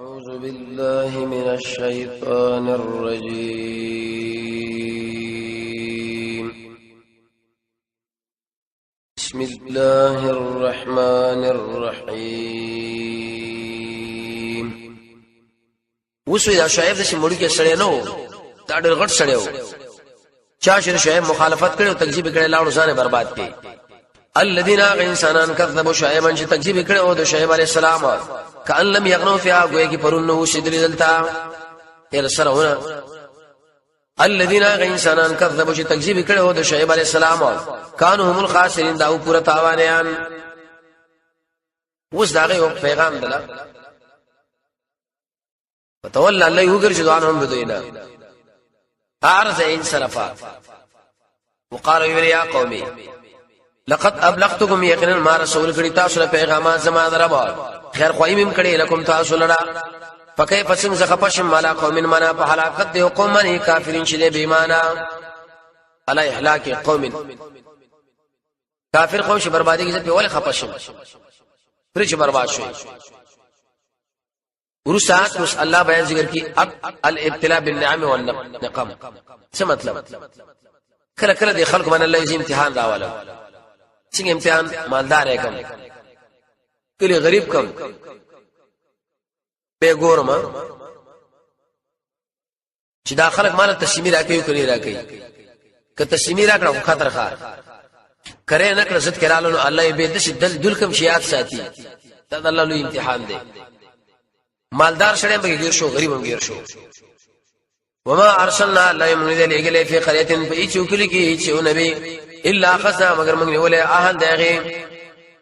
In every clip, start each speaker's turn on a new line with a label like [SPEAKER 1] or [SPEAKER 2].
[SPEAKER 1] أعوذ بالله من الشيطان الرجيم. بسم الله الرحمن الرحيم.
[SPEAKER 2] اوس دا شعیب د مړي کې سړی نه و، دا ډېر غټ سړی و. چا چې شعیب مخالفت کړي او تکذیب کړي، لاړو ځان برباد کړي. الذين انسانان كذبوا شعيبا، چې تکذیب کړي او د شعیب علی السلام، کأن لم يغنوا فيها، ګویا کې پرون نو شدل دلتا تیر سره ونه. الذين انسانان كذبوا، چې تکذیب کړي او د شعیب علی السلام، كانوا هم الخاسرين، دا پورا تاوانیان. اوس دا یو پیغام دلا فتولى الله وګرځي عنهم بدینا اعرض ان صرفا وقال يا قومي لقد ابلغتكم، یقینا ما رسول کړي تاسو له پیغامات زما درب، خیر خوای مم کړي لکم تاسو لرا. فکه پسنګ زخه پشم مالا قوم منا په هلاکت دی قوم منی کافرین چې بے ایمانا. علی اهلاک قوم، کافر قوم چې بربادي کې په ولې خپشم پر چې برباد شوی. ورسته اوس الله بیان ذکر کی اب الابتلاء بالنعم والنقم. څه مطلب؟ کله کله د خلکو باندې الله یې امتحان راواله. څنګه امتحان؟ مالدار یې کم کلی غریب کم به ګورم چې دا خلک مال تسلیمي راکوي کني راکوي. که تسلیمي راکړه خو خطر ښه کرے نه کړ زت کرالو، نو الله یې به د دل دل کم شیات ساتي. دا د الله لوی امتحان دی. مالدار سره به ګیر شو، غریب هم ګیر شو. وما ارسلنا لا يمن ذل اگله في قريه په هیڅ کلی کې هیڅ نبی الا خزا، مگر موږ ولې اهل دغه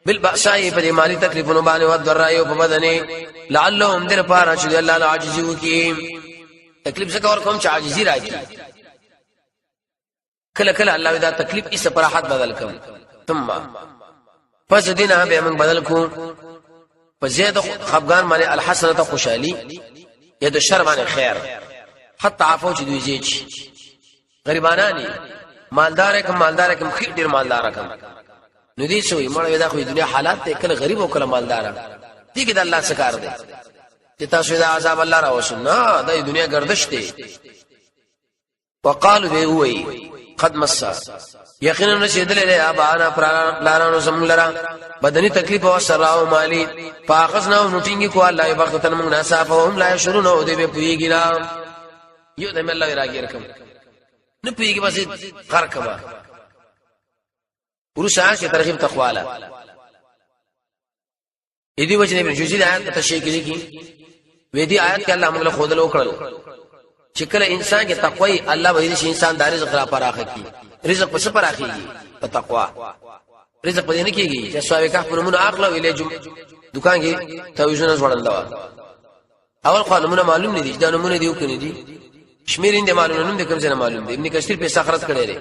[SPEAKER 2] بالبأساء په دې مالی تکلیفونو باندې او ضرای په بدني، لعلهم در پاره چې الله له عاجزي وکي. تکلیف څه ور کوم چې عاجزي راځي. کله کله الله دا تکلیف ایسه پر راحت بدل کوم. ثم پس دینه به موږ بدل کو په زید خفغان باندې الحسنه خوشحالي، یا د شر باندې خیر، حتی عفو چې دوی زیات شي. غریبانانی مالدار کم، مالدار کم، خیر ډیر مالدار کم. نو دې شوی مړ دا خو دنیا حالات ته، کله غریب او کله مالدار دي کې د الله څخه کار دی چې تاسو دا عذاب الله راوسو نه، دا دنیا گردش دی. وقالو به وی قد مسا، یقینا رسیدلې ده ابانا پلانانو زمون لرا بدني تکلیف او سره او مالی، فاخذنا نوټینګ کو الله بغتن موږ ناصاف هم لا شرون او دې به پویږي نا. یو دم الله راګیر کم نه پویږي، بس غر کما. ورسه چې ترغیب تقواله اې دې وجه ابن جوزی د آیات په تشریح کې لیکي، وې دې آیات کې الله موږ له خودلو کړل چې کله انسان کې تقوی الله به دې انسان د رزق را پراخه کی. رزق په څه پراخیږي؟ په تقوا. رزق په دې نه کیږي چې سوابه کهف نمونه اخلو ویلې جم دکان کې تعویذونه ځوړل. اول خو نمونه معلوم نه دي، دا نمونه دی او کني دي، شمیر اند معلوم نوم د کوم ځای معلوم دی. ابن کثیر په سخرت کړی دی،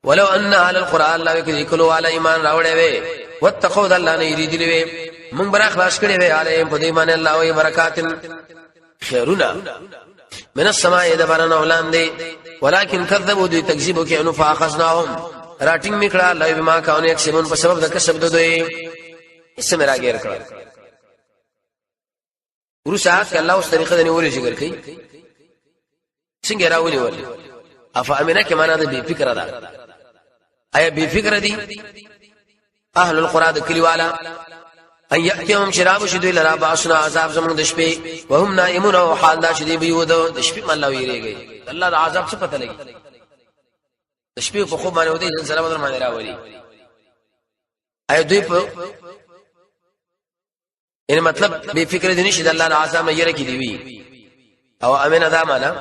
[SPEAKER 2] ولو ان اهل القران لا یکلو علی ایمان راوړې وي واتقوا الله نه یریدلی وي، مونږ برا خلاص کړی وي علیهم په دې باندې الله وی برکات خیرونه من السماء د باران اولان دی، ولكن كذبوا دوی تکذیب وکړي، نو فاخذناهم راټینګ میکړه الله بما كانوا یکسبون په سبب د کسب د دوی اسم راګیر کړه. ورسه کې الله اوس طریقه د نیولې ذکر کړي څنګه راونی ول. افا امنه کې معنا د بی فکر ده. آیا بی فکر دي اهل القرى د کلیوالا ان یاتیهم شراب شدی لرا باسنا عذاب زمون د شپې وهم نائمون، او حال دا شدی بيود د شپې الله ویریږي. الله د عذاب څه پته لګي؟ د شپې په خوب باندې ودی زلزلہ بدر باندې راولي. آیا دوی په یعنی مطلب بے فکر دي نشي د الله عذاب نه یره کې دی وی؟ او امنه دا معنا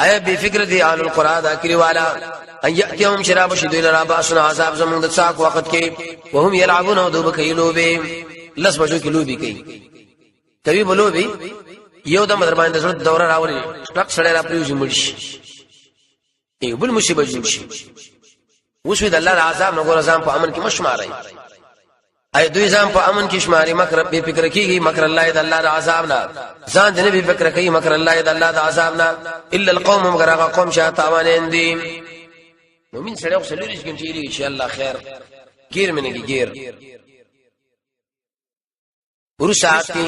[SPEAKER 2] آیا بے فکر دي اهل القرى دا کلی والا ان یاتیهم شراب شدی لرا باسنا عذاب زمون د څاک وخت کې وهم یلعبون، او دوب کوي لوبي، لس بجو کې لوبي کوي، کوي بلوبي، یو د مدر باندې زړه دوره راولي، ټک سړی را پریوځي، مړ شي، یو بل مصیبت جوړ شي. اوس د الله عذاب نه ګور ځان په امن کې مشماري. ای دوی ځان په امن کې شماري، مکر به فکر کیږي مکر الله د الله د عذاب نه، ځان دې به فکر کوي مکر الله د الله د عذاب نه، الا القوم مگر هغه قوم چې تاوان دي. مؤمن سره خو سلوري چې چې الله خیر ګیر منګي ګیر. ورسات کې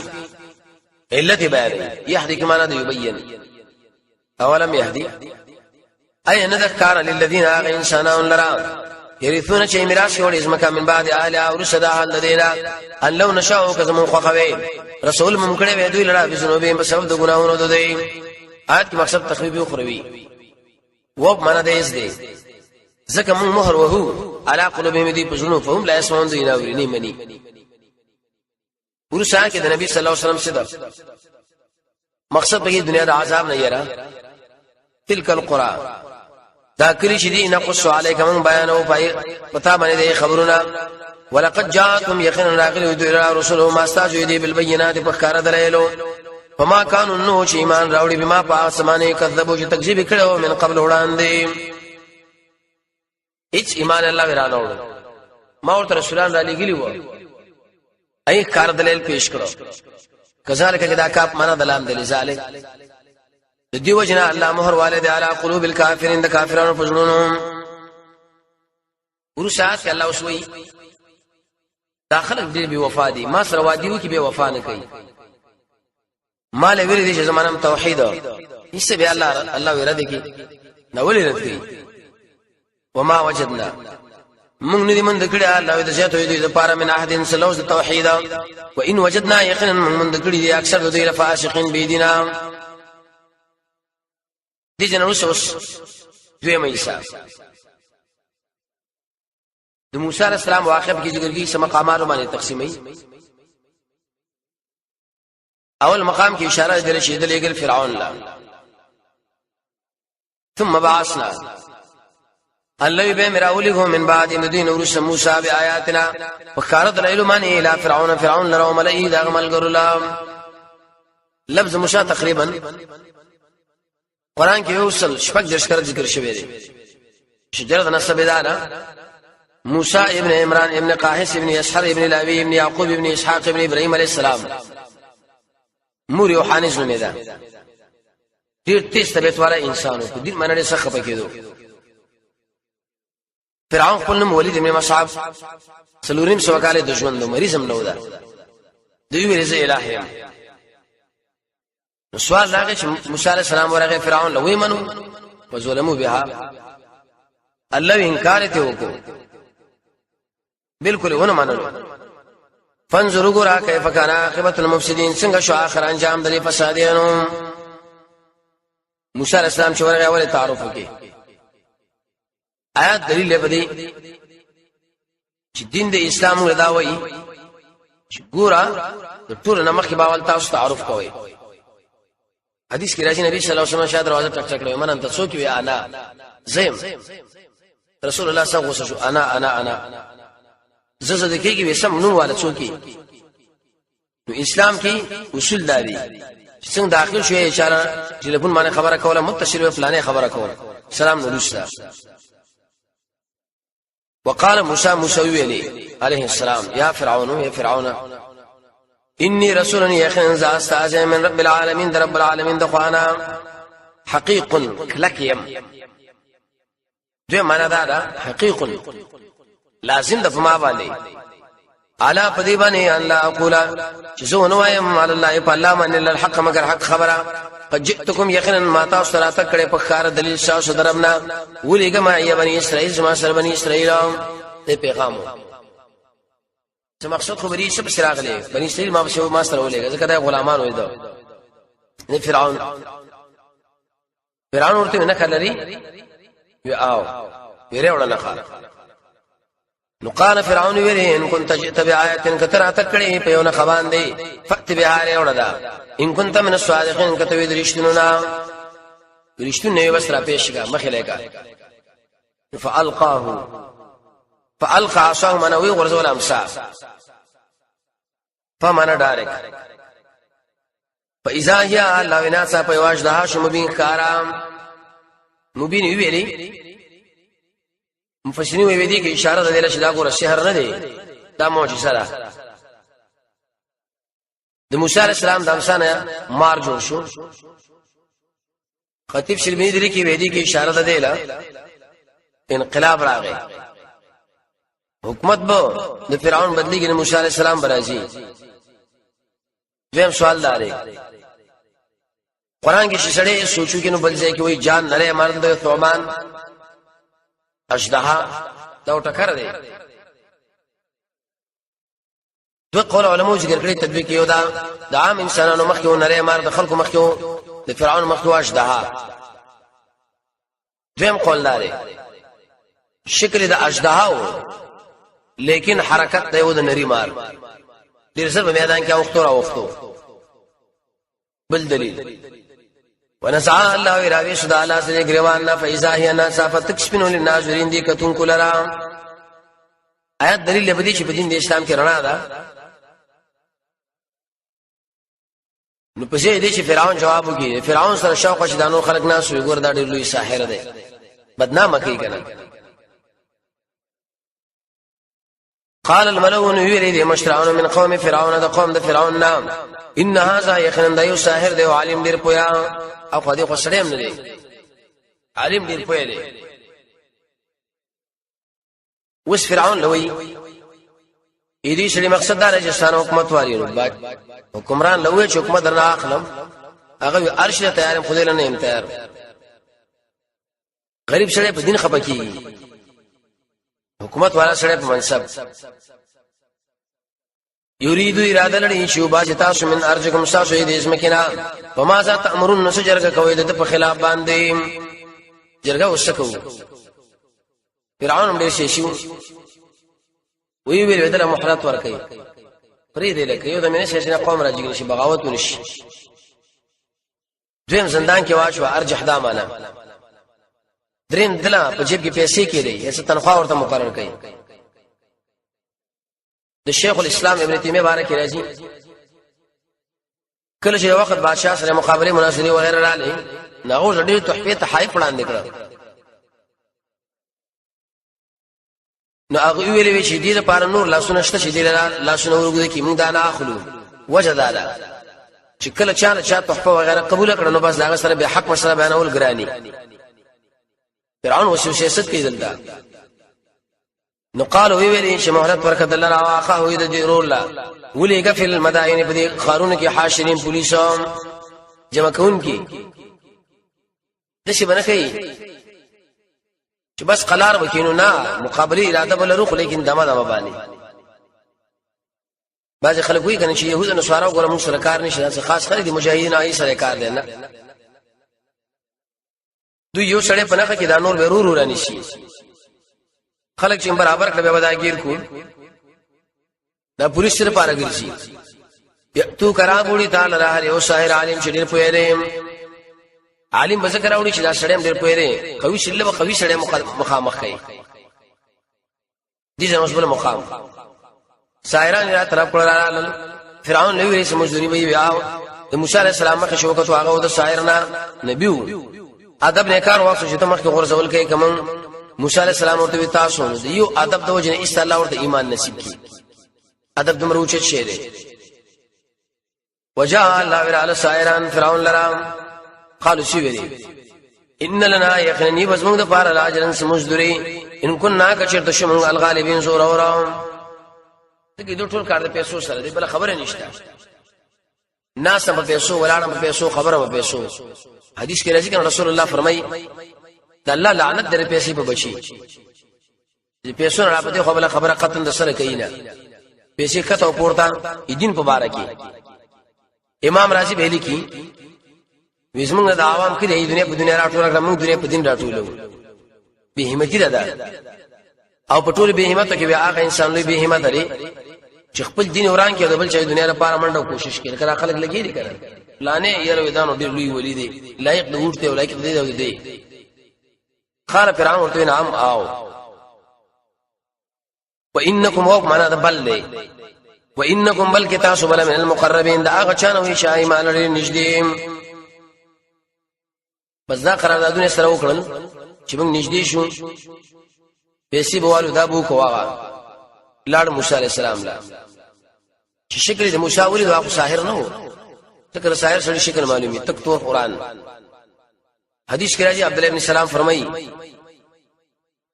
[SPEAKER 2] علت بیان يهدي کما نه یبین اولم يهدي اي نه ذکر للذین هغه انسانان لرا يرثون چې میراث وړي زمکه من بعد اهل او رسدا اهل دینا ان لو نشاء کزمون خوخوي رسول ممکنه وې دوی لرا بزنوبې په سبب د ګناهونو د دوی آیت کې مقصد تخویب او خروي و معنا د اس دی ځکه موږ مهر وهو علا قلوبهم دی په زړونو فهم لا يسمعون دوی نه اوري نه مني ورسره کې د نبی صلی الله علیه وسلم صدق مقصد به دنیا د عذاب نه یرا تلک القرى دا کلی چې دی نقص علیک من بیان او پای پتا باندې دی خبرونه ولقد جاءتهم یقینا راغلی دوی را رسول ما استاجو دی بالبينات په ښکار دلایلو فما كانوا نو چې ایمان راوړي بما په اسمانه کذبوا چې تکذیب کړو من قبل وړاندې هیڅ ایمان الله ورانه وړو ما ورته رسولان را لېږلي وو ای کار دلیل پیش کړو کذالک دا کاپ معنا دلام دلی ذالک د دیو جنا الله مهر والد علی قلوب الکافرین د کافرانو په زړونو ورسات الله وسوي دا خلک ډیر بی وفا دي ما سره وادي وکي بی وفا نه کوي ما له ویل دي چې زمانم توحید هیڅ به الله الله ورده کی نو ولې رد کی وما وجدنا موږ نه دي مونږ کړی الله د زیاتو دي لپاره من احد سلوز توحید و ان وجدنا یقینا موږ کړی دي اکثر د دوی فاسقین بيدینا دي جنو اوس دوی مې حساب د موسی علی السلام واقع کې ذکر کیږي سم مقامات باندې تقسیمي اول مقام کې اشاره دې شي د لګل فرعون لا ثم بعثنا الله به مراوله من بعد مدین ورس موسی بیااتنا وخارت العلم من الى فرعون فرعون لرو ملئ دا ملګرو لا لفظ موسی تقریبا قران کې یو سل شپږ درش کړه ذکر شوی دی شجره د نسب ده نه موسی ابن عمران ابن قاحس ابن اسحر ابن لاوی ابن یعقوب ابن اسحاق ابن ابراهیم علیه السلام مور یو حانس نومې ده ډیر تیز طبیعت والا انسان په دین باندې سخت خپه کېدو فرعون خپل نوم ولید ابن مصعب څلوریم سو کال د ژوند مریض هم نه و ده دوی ویل زه الہ یم نو سوال راغی چې موسی علیہ السلام ورغه فرعون لوی منو وظلمو بها الله انکار ته وکړو بالکل ونه منلو فانظروا ګورا کیف کان عاقبت المفسدين څنګه شو اخر انجام د فسادینو موسی علیہ السلام چې ورغه اول تعارف وکړي آیات دلیل په دې چې دین د اسلام دا وایي چې ګوره د ټول نه مخکې باول تاسو تعارف کوئ حدیث کې راځي نبی صلی الله علیه وسلم شاید دروازه ټک ټک کړو من انت څوک وی انا زم رسول الله صلی الله علیه وسلم انا انا انا زه زه د کېږي وسم نو والا څوک نو اسلام کې اصول داري څنګه داخل شوی اشاره ټلیفون باندې خبره کوله متصل و فلانه خبره کوله سلام نو رسول وقال موسی موسی ویلی عليه السلام یا فرعون یا فرعون انی رسول یقین ذا استاذ من رب العالمین در رب العالمین د خوانا حقیق کلک یم دوی معنا دا ده حقیق لازم د فما باندې الا پدی باندې ان لا اقول چې زه نو وایم علی الله په الله باندې الحق مگر حق خبره قد جئتکم یقینا ما تاسو سره تکړه په خار دلیل شاسو دربنا ولېګه ما ای بنی اسرائیل ما سره بنی اسرائیل ته پیغام څه مقصد خو بری سب سراغله بنی اسرائیل ما شو ما سره ولېګه ځکه دا غلامان وې دا نه فرعون فرعون ورته نه کړلري وی آو ویره وړه نه نو قال فرعون ویری ان كنت جئت بآیه کتر تکړه په یو نه خبان دی فأت بها وړه دا ان كنت من الصادقین کته وی درشتونو نه درشتونه یو بس را پیش کا مخې لګا فالقاه فالقى عصاه من وی غرزول امسا فمن ډایرک فاذا هي الله وینا څه په واج ده شو مبین کارام مبین ویلی مفسرین وی دي کې اشاره ده چې دا ګوره سحر نه دی دا معجزه ده د موسی علی السلام د امسانه مار جوړ شو خطیب شرمینی دری کې وی دي کې اشاره ده دیلا انقلاب راغی حکومت به د فرعون بدلیږي موسی علی السلام برازي. دویم سوال دا دی، قران کې چې سړی سوچو کې نو بل ځای کې وایي جان نری مرد د ثوبان اژدها، دا ټکر دی. دوه قول علماء ذکر کړی تطبیق، یو دا د عام انسانانو مخکې و نری مار، د خلکو مخکې و، د فرعون مخکې و اژدها. دویم قول دا دی شکل د اژدها و لیکن حرکت دی و د نری مار، ډیر زر په میدان کې اوختو را اوختو. بل دلیل ونزع الله راوي شد الله سره گریوان نه فیزا هي ناسافت تکسبنو للناظرین دي کتون کولرا. آیات دلیل به دي چې په دین د اسلام کې رڼا ده. نو په دې چې فرعون جواب وکړي، فرعون سره شوق چې دانو خلک ناس وي، ګور دا ډېر لوی ساحر دی، بدنامه کوي کنه. قال الملؤ ویلی دی مشرانو من قوم فرعون د قوم د فرعون نام، ان هذا یقینا د یو ساحر دی او عالم ډیر پویا، او خو دې خو سړی هم نه دی، عالم ډیر پویا دی. اوس فرعون لوی اې دې سړي مقصد دا چې ستانه حکومت واري، نو باید حکمران لوی چې حکومت درنه اخلم، هغه ارش ته تیارم خو دې نه يم تیار. غریب سړی په دین خپه کیږي، حکومت والا سړی په منصب. یریدو اراده لري چې وباسي تاسو من ارجکم تاسو دې زمکینا، فما ذا تامرون نو جرګه کوي د په خلاف باندې جرګه وسکو. فرعون هم ډېر شي وی ویل ودله مهلت ورکړي پرې دې لکه یو د مینه شي قوم راځي شي بغاوت ونشي. دویم زندان کې واچو ارجح دا معنا. دریم دلا په جیب کې پیسې کې دی، یې تنخواه ورته مقرر کړي. د شیخ الاسلام ابن تیمیه باره کې راځي کله چې وخت بادشاہ سره مقابله مناظره وغیرہ رااله، نو ډېر تحفه تحایف وړاندې کړ. نو هغه ویلې وی چې دې لپاره نور لاسونه شته چې دې لاسونه ورګو کې موږ دا نه اخلو. وجه دا ده چې کله چا نه چا تحفه وغیرہ قبول کړ نو بس هغه سره به حق مسله بیانول ګرانی. فرعون وسو سیاست کې دلته نو قالو وی ویلې چې مهلت ورکړه الله واخه وې د دې رول لا ولې کفل مدائن په دې خارونو کې حاشرین پولیسو جمع کون کې د شي بنه کوي چې بس قلار وکینو نه مقابله اراده بلرو، خو لیکن دمه دمه باندې. بعض خلک وایي کنه چې يهود او نصارا وګوره موږ سره کار نشته، دا خاص خلک دي مجاهدین آی سره کار دی نه. دوی یو سړی په نخښه کې دا نور ورور ورانی شي، خلک چې برابر کړه به دا گیر کو دا پولیس سره پاره ګرځي. تو کرا بوړي تعالی را یو ساحر عالم چې ډیر پوهه دی، عالم به ذکر راوړي چې دا سړی ډیر پوهه دی، قوي شله به قوي سړی مخامخ کوي. دې زموږ بل مقام ساحران را طرف کړه رالل. فرعون نوې رئیس مزدوري وی بیا د موسی علی السلام مخ شو کتو، هغه د ساحر نه نبیو ادب نه کار واسو چې ته مخ کې غرزول کوي کوم. موسی علی السلام ورته تاسو نو یو ادب د وجنه ایست الله ورته ایمان نصیب کی، ادب دومره اوچت شه دی. وجاء الله ور سائران فرعون لرا قالوا سی ویلی ان لنا یقینا بس موږ د پاره لاجرن سمزدوري ان كنا کچرته شمو الغالبین زور اورا. دغه دوه ټول کار د پیسو سره دی، بل خبره نشته. ناس په پیسو ولاړم په پیسو خبره په پیسو. حدیث کې راځي کنه رسول الله فرمایي د الله لعنت در پیسې په بچي، چې پیسو نه راپدې خو بل خبره قطن د سره کوي نه، پیسې کته او پورته دین په باره کې. امام رازی به لیکي وزمونږ د عوام کې د دنیا په دنیا راټول کړه، موږ دنیا په دین راټولو. به همتی ده دا، او په ټول به همت کې بیا هغه انسان لوی به همت لري چې خپل دین وران کې د بل چا دنیا لپاره منډه کوشش کوي. کله خلک لګي دي کنه پلانې یره ودانو ډیر لوی ولی دی، لایق د ورته او لایق دی دی. قال فرعون ورته نعم او وانکم وو معنا د بل دی، وانکم بل کې تاسو بل من المقربین دا هغه چانه وی چې ایمان لري نږدې. بس دا قراردادونه سره وکړل چې موږ نږدې شو، پیسې بوالو دا بو کوغه لاړ موسی علی السلام لا چې شکل د موسی ولید هغه ساحر نه وو، ځکه ساحر سره شکل معلومي تک تور. قران حدیث کې راځي عبد الله بن سلام فرمایي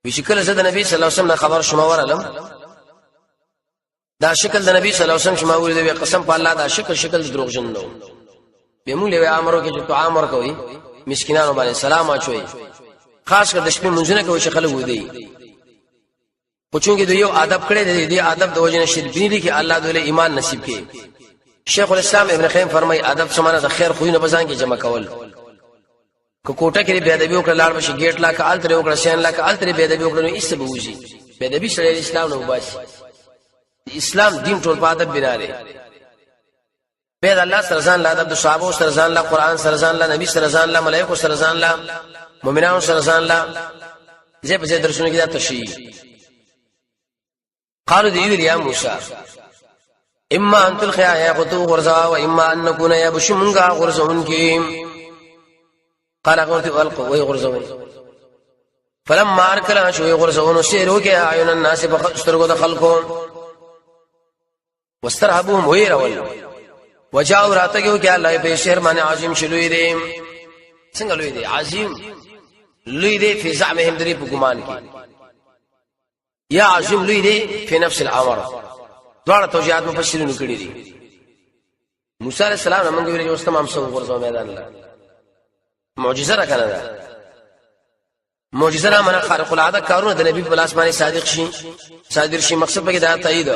[SPEAKER 2] وی چې کله زه د نبی صلی الله علیه وسلم خبر شوم ورالم دا شکل د نبی صلی الله علیه وسلم چې ما ولید وی قسم په الله دا شکل شکل دروغجن نه به مونږ له امرو کې چې طعام ورکوي مسکینانو باندې سلام اچوي، خاص کر د شپې منځونه کوي چې خلک ودی. خو چونکه د یو ادب کړی دی، د ادب د وجنه شربینی دي کې الله دوی ایمان نصیب کړي. شیخ الاسلام ابن قیم فرمای، ادب سمانه د خیر خوینه بزان کې جمع کول. که کوټه کې بے ادبی وکړه، لاړ بشي ګیټ لا، که ال تر وکړه سین لا، که ال تر بے ادبی وکړه، نو ایسه به وځي. بے ادبی سره اسلام نه وباسي. اسلام دین ټول په ادب بنا دی. به الله سره ځان لا ادب، د صحابه سره ځان لا، قران سره ځان لا، نبی سره ځان لا، ملائکه سره ځان لا، مؤمنانو سره ځان لا. زه په دې درسونو کې دا تشریح. قالوا دی ویل، یا موسی، اما ان تلقیا، یا قطو غرزا، و اما ان نكون، یا بشمغا غرزون کی. قال غرت القوا، وی غرزون. فلما ارکلا شو غرزون سیرو کې اعین الناس، بخسترګو د خلکو، واسترهبوهم، ویرول، وجاءوا، راتګو کې الله په شهر باندې عظیم شلوی دی. څنګه لوی دی؟ عظیم لوی دی فی زعمهم، درې په ګمان کې، یا عظیم لوی دی فی نفس الامر. دواړه توجیهات مفسرینو کړی دي. موسی علیہ السلام موږ ویل چې اوس تمام سو غرزو میدان لا معجزه را کنه. ده معجزه را منه خارق العاده کارونه د نبی په لاس باندې صادق شي، صادر شي، مقصد به دا تایید.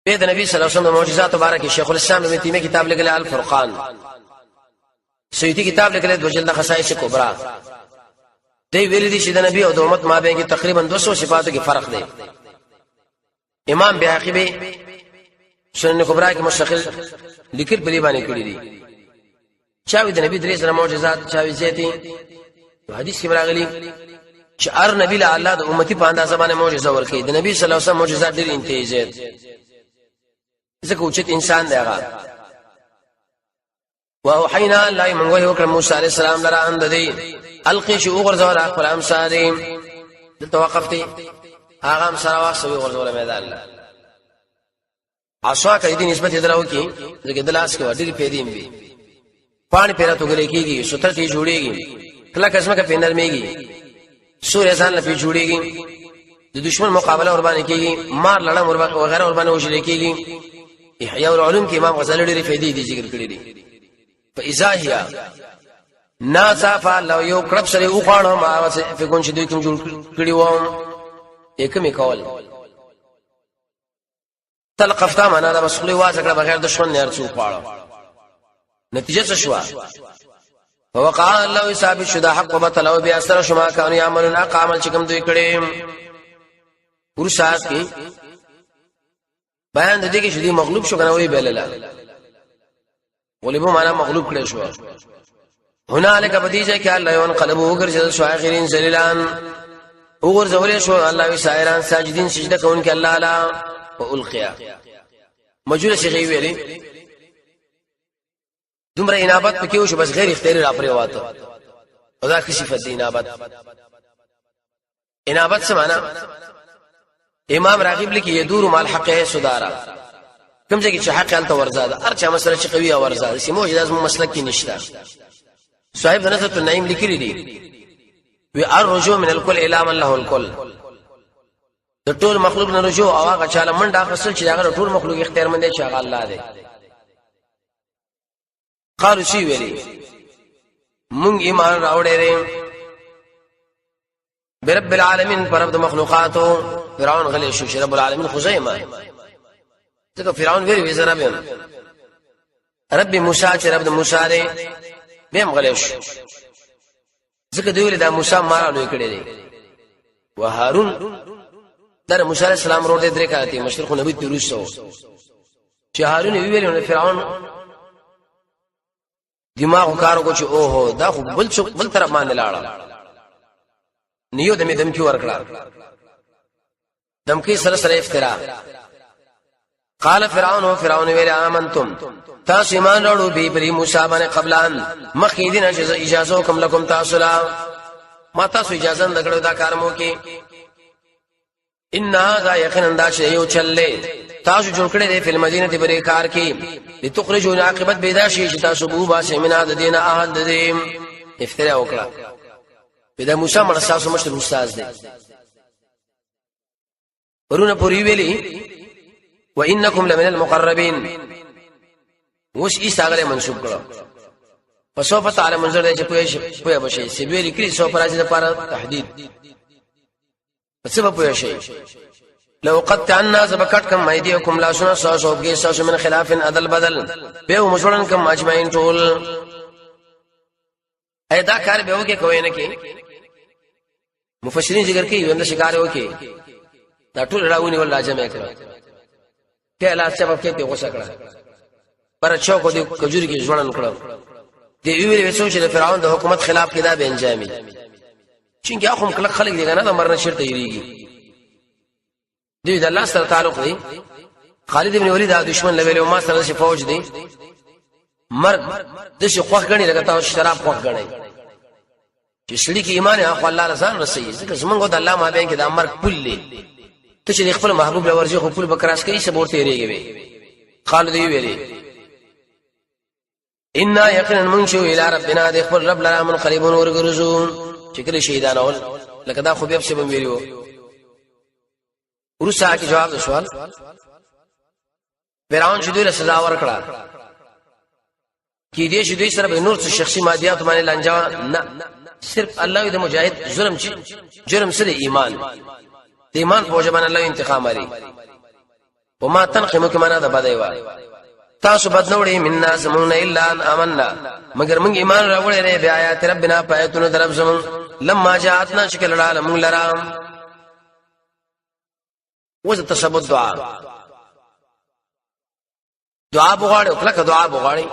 [SPEAKER 2] به د نبی صلی الله علیه وسلم معجزات مبارک، شیخ الاسلام ابن تیمیه کتاب لیکل الفرقان، سیوطی کتاب لیکل دو جلد خصائص کبرا. دی ویل دي چې د نبی او د امت مابین کې تقریبا 200 صفاتو کې فرق دی. امام بیهقي به سنن کبرا کې مستقل لیکل په دې باندې کړی دي. چاوي د نبی درې سره معجزات، چاوي زیاتې. حدیث کې راغلي چې هر نبی له الله د امتی په اندازه باندې معجزه ورکړي. د نبی صلی الله علیه وسلم معجزات ډېر انتهایی زیات، ځکه چې انسان دی هغه. واوحینا الله، من وحی وکړ موسی علیہ السلام لره، اند دی القی، شو غرزول خپل امسا دی. دلته وقف دی، هغه امسا واخ وی غرزول میدان له. عصا کې دې نسبت دراو کې، ځکه دلاس کې ډېر پیدیم وي، پانی پیرا تو غلې کیږي، ستر ته جوړیږي، کله قسمه کې پینر میږي، سورې ځان لپی جوړیږي، د دشمن مقابله ور باندې کیږي، مار لړم ور وغیرہ ور باندې وشل کیږي. احیاء العلوم کې امام غزالی ډېر فائدې دي ذکر کړې دي. فاذا هي ناصافا لو یو کړب سره وخاړو، ما فکون چې دوی کوم جوړ کړی وو یکمه کول. تلقفتا معنا دا بس خلی واز کړه، بغیر دشمن نه ارڅو خواړو. نتیجه څه شو؟ فوقع الله، ثابت شو دا حق، وبطل، او بیا سره شما کانو یعملون، عمل چې کوم دوی کړي. ورسات کې بیان د دې کې چې دوی مغلوب شو کنه، وی بلله غلبو معنا مغلوب کړي شو. هنالک بدیجه کې الله یون قلبو وګرځل شو اخرین ذلیلان، وګرځول شو الله وی سائران ساجدین، سجده کوونکي الله لا. والقیا مجوله شي ویلي، دومره انابت پکې وشو، بس غیر اختیاري را پرې واته. او دا ښه صفت دی انابت. انابت څه معنا؟ امام راغب لیکي، يدور مع الحق صدارا، کوم ځای کې چې حق هلته ورزاده، هر چا مسله چې قوي ورزاده سیمو چې لازم مسلک کې نشته. صاحب نظرت النعیم لیکلی دی وی، الرجوع من الكل الى من له الكل، د ټول مخلوق نه رجوع او هغه چاله منډه اخیستل چې هغه ټول مخلوق اختیار مند دی، چې هغه الله دی. قالو شي ویلي، مونږ ایمان راوړی دی برب العالمین، پر رب د مخلوقاتو. فرعون غلی شو چې رب العالمین خو زه ما، ځکه فرعون ویل وی زه رب یم. رب موسی چې رب د موسی دی، به هم غلی شو، ځکه دوی ویل دا موسی مارا لوی کړی دی. و هارون در موسی علیہ السلام ورور دی، درې کاله دی مشر، خو نبی تیروسو چې هارون ویل، نو فرعون دماغ کار کو چې اوه، دا خو بل څوک بل طرف باندې لاړ. نیو د می دمکی ورکړه، دمکی سره سره افترا. قال فرعون، فرعون ویل، آمنتم، تاسو ایمان راوړو، به پری موسی باندې، قبلان، مخکې دین چې اجازه کوم، لکم، تاسو لا ما تاسو اجازه نه کړو دا کار مو کې. ان هذا، یقینا دا چې یو چلې تاسو جوړ کړی دی، په مدینه کې بری کار کې، لتخرجوا، عاقبت پیدا شي چې تاسو بو باسه مینا د دینه اهل د دې. افترا وکړه، پیدا موسی مړ تاسو مشر استاد دی. ورونه پوری ویلی وانکم لمن المقربین. اوس یې ساغله منسوب کړو. فسوف تعالی منظر دی چې پوه شي، پوه بشي. سی ویل کړي سو پر راځي لپاره تحدید، څه به پوه شي؟ لو قطعنا زبکت کم ایدیکم لا سنا ساسو کې ساسو من خلاف عدل بدل به مزړن کم اجمعین ټول. اې دا کار به وکي کوی نه کې؟ مفسرین ذکر کوي وند شکار وکي، دا ټول راونی ول راځم کړه ته لا سبب کې په غوسه کړه، پر چوکو دې کجوري کې ځوړن کړه. دی ویل وسو چې د فرعون د حکومت خلاف کې دا به انجامي، چونکه اخم کله خلک دي کنه د مرنه شرط یریږي. دوی د الله سره تعلق دی. خالد ابن ولید دا دشمن لویل ما سره شي فوج دی، مرګ د شي خوخ غني لکه تاسو شراب خوخ غني چې سړي کې ایمان هغه الله رسان رسي، ځکه زمونږ د الله مابین کې د مرګ پل دی. ته چې خپل محبوب لورځي خو پل بکراس کوي صبر تیریږي وي. خالد دی ویلي ان یقینا من شو الى ربنا د خپل رب لرا من قریبون ورګرځو چې کله شهیدان اول لکه دا خو بیا څه بم ویلو. ورسره کې جواب د سوال، فرعون چې دوی له سزا ورکړه کې دې چې دوی سره به نور څه شخصي مادیات باندې لانجا نه، صرف الله د مجاهد ظلم چې جرم سره ایمان، د ایمان په وجه باندې الله انتقام لري. وما تنقم کې معنا ده بدای وا تاسو بد نه وړي منا زمون الا ان امننا، مگر موږ ایمان راوړی نه بیا آیات ربنا پایتونو درب زمون لما جاءتنا شکل را موږ لرام. وز تثبت دعا، دعا بغاړي او کله دعا بغاړي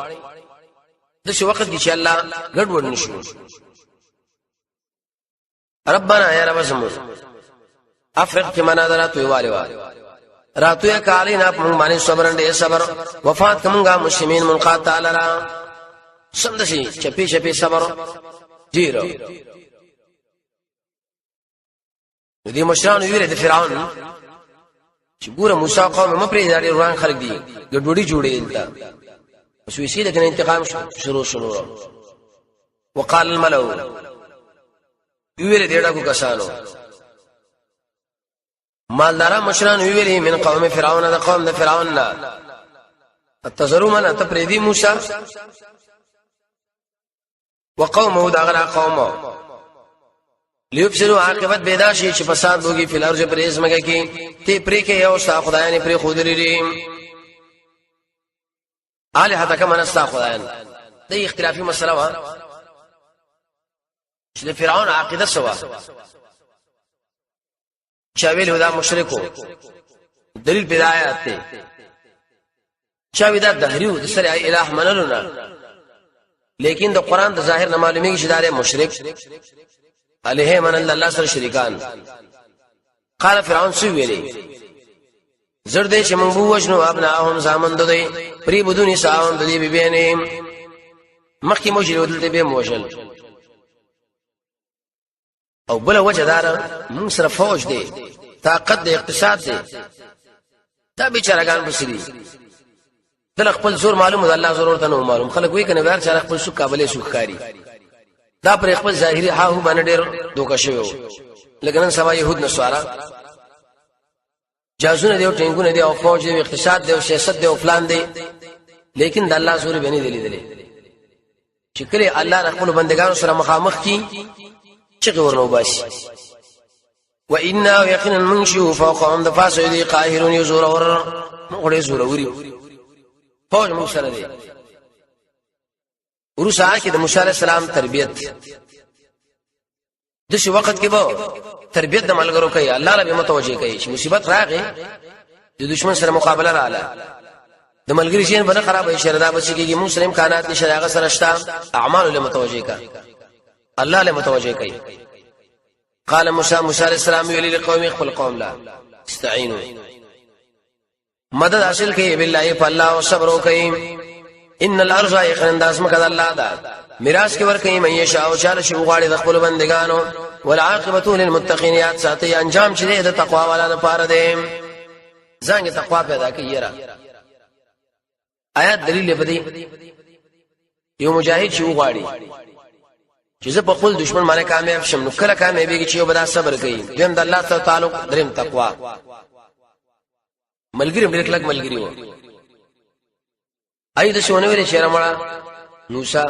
[SPEAKER 2] د څه وخت کې چې الله ګډوډ نشو. ربنا یا رب زمون افرق کې معنا دراتوي والے وا راتوی کالی نه په باندې صبر اند صبر وفات کومګه مسلمین منقاد تعالی را سمدشي چپی چپی صبر ډیرو. دې مشرانو ویل د فرعون چې ګوره موسی قوم مپرې دا ډېر وران خلک دي، ګډوډي جوړې دلته. اوس ویسي د انتقام شروع شنو. وقال الملأ ویل دې ډاکو کسانو مالدارا مشران ویلي من قوم فرعون د قوم د فرعون نه تزرو من ته پرې دی موسی وقومه دا غرا قومه لیفسدوا عاقبت پیدا شي چې فساد وږي فل ارض پر اسمګه کې ته پرې کې یو ستا خدایان پرې خودلې دي الہ تا کما نستا خدایان. د اختلافي مسله وا چې د فرعون عقیده سوا چا ویل دا مشرکو دلیل پیدا آیات ته، چا وی دا دهریو د سره الہ منلو نه، لیکن د قران د ظاهر نه معلومیږي چې دا مشرک علیه من الله سره شریکان. قال فرعون سو ویلی زرد چې موږ وژنو ابناهم زامن دوی پری بدونی ساون د دې بیبینې مخکې موږ دلته به موجل. او بل وجه دار موږ سره فوج دی، طاقت دی، اقتصاد دی، دا بیچارهګان بسري دل خپل زور معلوم ده، الله زور ورته نو معلوم. خلک وی کنه ور چاره خپل سو قابلې سو ښکاری، دا پر خپل ظاهري هاو باندې ډېر دوکه شوی وو. لکه نن سبا يهود نصارا جازونه دی او ټینګونه دی او فوج دی او اقتصاد دی او سیاست دی او فلان دی، لیکن د الله زور به نه دی لیدلی چې کله الله خپل بندگانو سره مخامخ کی چې ورنو باسي. وإنا یقینا من شو فوقهم د فاسو دی قاهرون یزور ور مغړې زور وري فوج موږ سره دی. ورسره کې د موسی علی السلام تربیت د شي وخت کې به تربیت د ملګرو کوي، الله رب متوجه کوي چې مصیبت راغی د دشمن سره مقابله رااله د ملګری شین بنه خراب شي، دا بچی کېږي موږ سره امکانات نشته، هغه سره شته اعمال له متوجه کا الله له متوجه کوي. قال موسی، موسی علیہ السلام ویلی لقوم خپل قوم لا استعینوا مدد حاصل کوي بالله په الله او صبر وکي. ان الارض یقینا داس مکه الله دا میراث کې ورکه مې یشاء او چاله شي غواړي د خپل بندگانو. والعاقبه للمتقین یاد ساتي انجام چې د تقوا والا لپاره دی. ځان تقوا پیدا کوي. یرا آیات دلیل په دې یو مجاهد چې وغواړي چې زه په خپل دشمن باندې کامیاب شم، نو کله کامیابېږي چې یو بدا صبر کوي، دویم د الله سره تعلق، دریم تقوا. ملګری ډېر کلک ملګری و. اې د شونه ویل چې رمړه موسی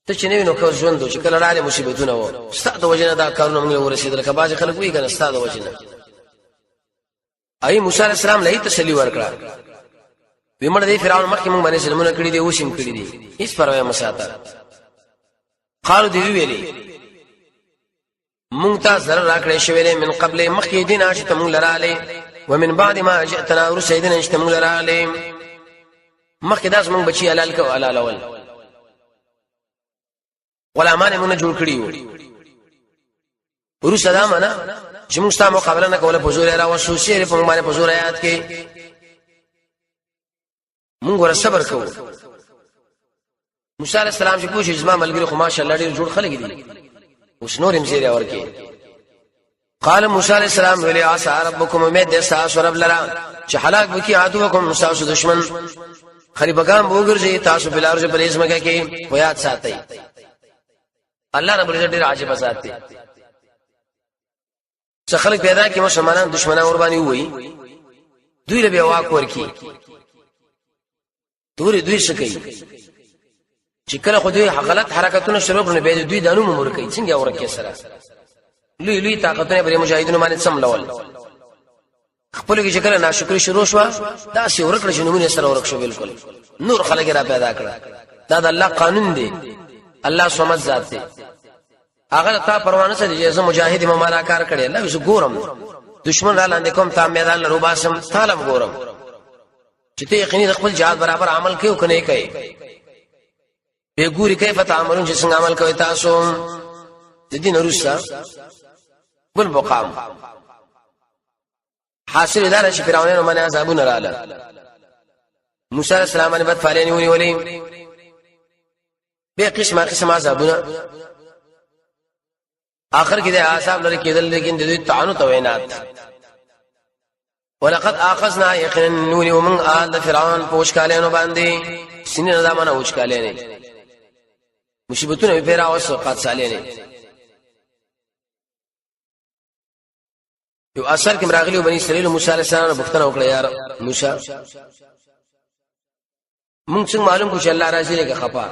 [SPEAKER 2] ته چې نو کو ژوند چې کله رااله مصیبتونه و، ستاسو وجنه دا کارونه موږ ورسېدل، که باز خلک وی کنه ستاسو وجنه. اي موسی عليه السلام له تسلی ورکړه، ویمړ دی فرعون مخکې موږ باندې ظلمونه کړی دي، اوسم کړی دي، هیڅ پروا مساته. قالو دی ویلي مونږ ته ضرر راکړې شوی دی من قبل مخکې دین چې ته مونږ لراله، ومن بعد ما جئتنا ورسېدنه چې ته مونږ لراله. مخکې داس مونږ بچي حلال کو حلال اول غلامان مونږ جوړ کړی وو، ورسره دا معنا چې مونږ ستا مقابله نه کوله، په زور را وسوسې په مونږ باندې په زور آیات کې مونږ ور صبر کوو. موسی علیہ السلام چې پوښي زما ملګری خو ماشاءالله ډیر جوړ خلک دي، اوس نور هم زیری ورکې. قال موسی علیہ السلام ویلی عسى ربکم امید دې تاسو رب لرا چې هلاک وکي عدوکم تاسو دشمن، خلیفګان وګرځي تاسو بلارج په اسمه کې. خو یاد ساتئ الله رب العزت ډیر عجیب ذات دی، څه خلک پیدا کې مسلمانان دشمنان ور باندې وای، دوی له بیا واک ورکی تورې دوی څه کوي چې کله خو دوی غلط حرکتونه شروع کړل، بیا دوی دانو مور کوي څنګه ورکه سره لوی لوی طاقتونه پر مجاهدینو باندې سم لول خپل کې چې کله ناشکری شروع شو، دا سی ورکړ چې نمونه سره ورک شو، بالکل نور خلک را پیدا کړ. دا د الله قانون دی، الله صمد ذات دی، هغه تا پروانه څه دي چې مجاهد ما مالا کار کړي. الله زه ګورم دشمن را لاندې کوم، تا میدان لرو باسم، تعالی ګورم چې ته یقیني خپل جهاد برابر عمل کوي او کنه کوي. به ګوري کیف تعملون چې څنګه عمل کوي تاسو. د دین وروسته بل مقام حاصل دار چې فرعونانو باندې عذابونه رااله، موسی علیہ السلام باندې بد فعلین ونیولې، به قسمه قسمه عذابونه. آخر کې د عذاب لري کېدل، لیکن د دوی طعنو توینات. ولقد اخذنا یقینا نونی ومن آل فرعون پوښکالینو باندې سینې زمانه وچکالینې مصیبتونه پیرا اوس قات سالینې. یو اثر کې راغلی بنی اسرائیل موسی علیہ السلام پوښتنه وکړه، یار موسی مونږ څنګه معلوم کو چې الله راضي دی که خپه؟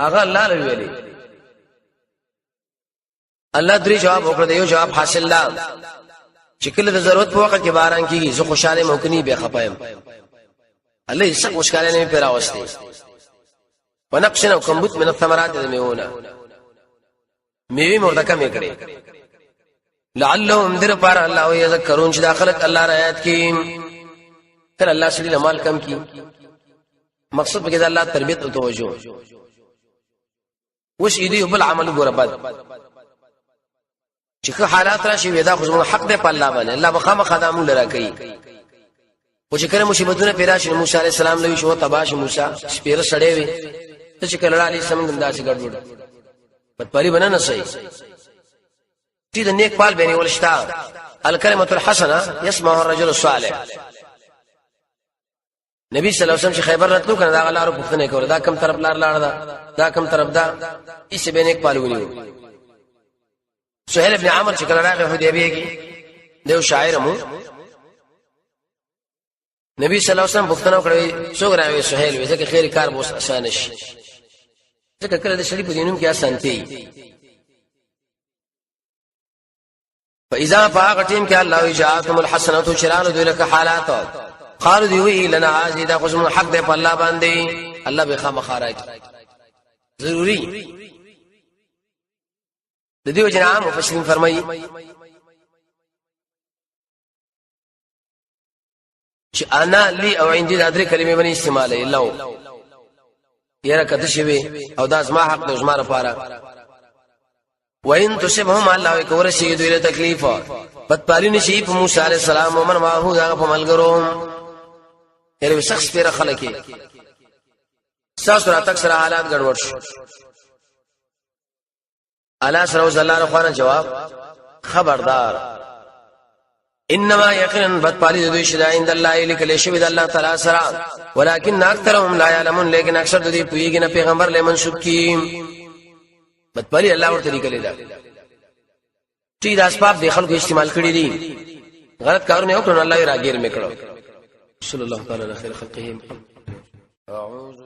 [SPEAKER 2] هغه الله له ویلي، الله درې جواب وکړ. یو جواب حاصل لا چې کله د ضرورت په وخت کې باران کیږي، زه خوشاله موکنی به خپایم، الله یې څه خوشاله نه پیرا وسته. ونقشن او کمبوت من الثمرات د میونه میوه مرده کمې کړې، لعلهم در پر الله یذکرون چې داخلت الله رایات کی. کله الله سړي له مال کم کی، مقصد پکې د الله تربیت او توجه. وش دې بل عمل ګوره بد چې ښه حالات راشي، ودا خو زموږ حق دی په الله باندې، الله به خامخا دا مونږ لرا کوي. خو چې کله مصیبتونه پیدا شي، موسی علی السلام لوي شو تباش موسی سپیره سړی وي، ته چې کله علی سم داسې ګډوډ بدپری بنه نه سي چې د نیک پال بنی ولشتا. الکلمه الحسنه يسمع الرجل الصالح. نبی صلی الله علیه وسلم چې خیبر راتلو کنه، دا غلارو پوښتنه کوله، دا کم طرف لار لاړ ده، دا کم طرف ده، ایسه به نیک پال ونیو. سهیل ابن عمر چې کله راغی حدیبیه کې، دیو شاعر مو، نبی صلی الله علیه وسلم پوښتنه وکړه څوک راوي؟ سهیل وی، ځکه خیر کار بوس اسانه شي، ځکه کله د شریف دینوم کې اسانتي. فاذا فاغ ټیم کې الله جاءتهم الحسنه شران دوی لك حالات، قالوا دی وی لنا عزیز دا خو حق دی په الله باندې، الله به خامخا راکړي ضروری. د دې وجه عام مفسرین فرمایي چې انا لی او عندي دا درې کلمې باندې استعمالې لو یره کده شوی او دا زما حق د زما لپاره. وان تصبهم الله کور شي دوی له تکلیف پد پالي نشي په موسی عليه السلام او من ماهو دا په ملګرو، یره شخص پیر خلک تاسو راتک سره حالات ګډوډ شو. الا سره وزلار خوانه جواب خبردار، انما یقینا بد پالی دوی شدا عند الله لیکل شوی د الله تعالی سره، ولکن اکثرهم لا يعلمون، لیکن اکثر دوی پویږي نه پیغمبر له منسوب کی بد پالی الله ورته لیکل دا چې د اسباب د خلکو استعمال کړی دي. غلط کارونه وکړو، الله یې راګیر میکړو. صلی الله تعالی علی خیر خلقه محمد.
[SPEAKER 1] اعوذ